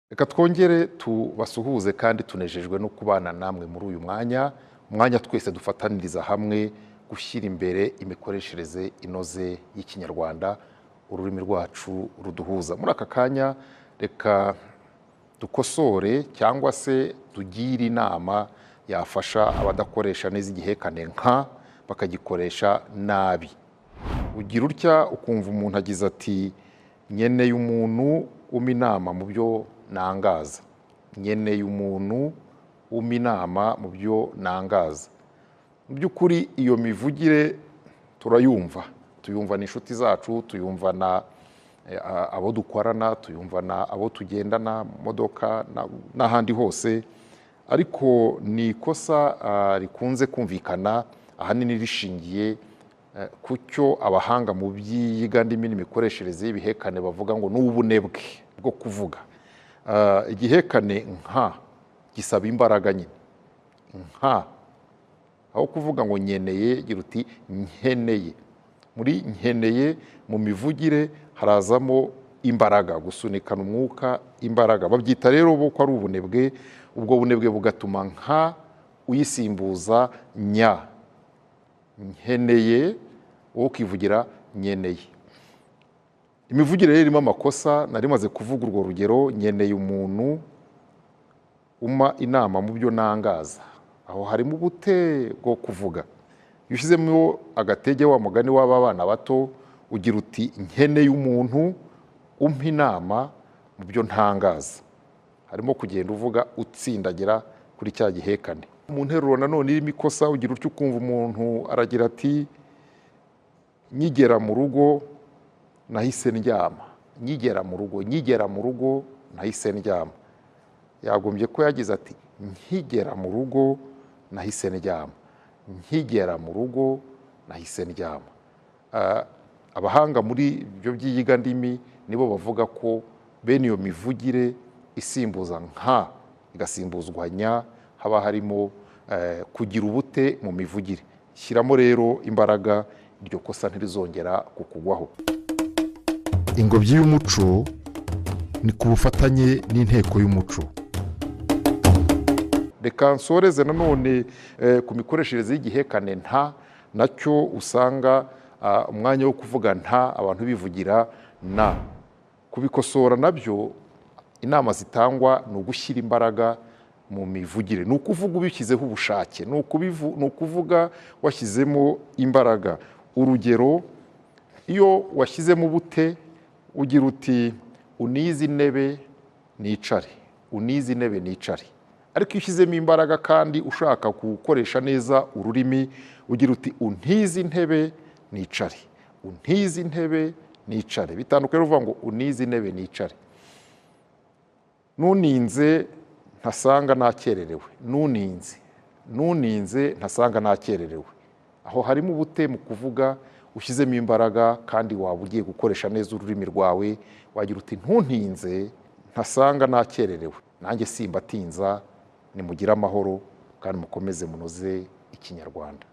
Reka twongere tubasuhuze kandi tunejejwe no kubana namwe muri uyu mwanya, umwanya twese dufataniriza hamwe gushyira imbere imikoreshereze inoze y'Ikinyarwanda, ururimi rwacu ruduhuza. Muri aka kanya reka dukosore cyangwa se tugire inama yafasha abadakoresha neza igihekane nka bakagikoresha nabi. Ugira utya ukumva umuntu agize ati nkeneye umuntu umpa inama mu byo nangaza, nkeneye umuntu umpa inama mu byo nangaza. Mu by'ukuri iyo mivugire turayumva, tuyumva n'inshuti zacu, tuyumva na abo dukorana, tuyumva na abo tugendana mu modoka n'ahandi hose, ariko ni ikosa rikunze kumvikana ahanini rishingiye ku cyo abahanga mu by'iyigandimi n'imikoreshereze y'ibihekane bavuga ngo ni ubunebwe bwo kuvuga. Igihekane nka gisaba imbaraga nyine, nka aho kuvuga ngo nkeneye gira uti nkeneye. Muri nkeneye mu mivugire harazamo imbaraga, gusunikana umwuka, imbaraga. Babyita rero bo ko ari ubunebwe, ubwo bunebwe bugatuma nka uyisimbuza nya. Nkeneye wowe ukivugira nkeneye. Imivugire rero irimo amakosa, nari maze kuvuga urwo rugero, nkeneye umuntu umpa inama mu byo nangaza. Aho harimo ubute bwo kuvuga. Iyo ushyizemo agatege wa mugani w'aba bana bato, ugira uti nkeneye umuntu umpa inama mu byo ntangaza. Harimo kugenda uvuga utsindagira kuri cya gihekane. Mu nteruro nanone irimo ikosa, ugira utyo ukumva umuntu aragira ati nkigera mu rugo nahise ndyama, nkigera mu rugo, nkigera mu rugo nahise ndyama. Yagombye ko yagize ati nkigera mu rugo nahise ndyama, nkigera mu rugo nahise ndyama. Abahanga muri ibyo by'iyigandimi nibo bavuga ko bene iyo mivugire isimbuza nka igasimbuzwa nya haba harimo kugira ubute mu mivugire. Shyiramo rero imbaraga, iryo kosa ntirizongera kukugwaho. Ingobyi y'umuco ni ku bufatanye n'inteko y'umuco. Reka nsoreze nanone ku mikoreshereze y'igihekane nta, nacyo usanga umwanya wo kuvuga nta abantu bivugira na. Kubikosora nabyo inama zitangwa ni ugushyira imbaraga mu mivugire, ni ukuvuga ubishyizeho ubushake, ni ukuvuga washyizemo imbaraga. Urugero, iyo washyizemo ubute ugira uti unize intebe nicare, unize intebe nicare. Ariko iyo ushyizemo imbaraga kandi ushaka gukoresha neza ururimi ugira uti untize intebe nicare, untize intebe nicare. Bitandukanye uvuga ngo unize intebe nicare. Nuninze ntasanga nakererewe, nuninze, nuninze ntasanga nakererewe. Aho harimo ubute mu kuvuga ushyizemo imbaraga kandi waba ugiye gukoresha neza ururimi rwawe, wagira uti ntuntinze ntasanga nakererewe. Nanjye simbatinza, nimugire amahoro kandi mukomeze munoze Ikinyarwanda.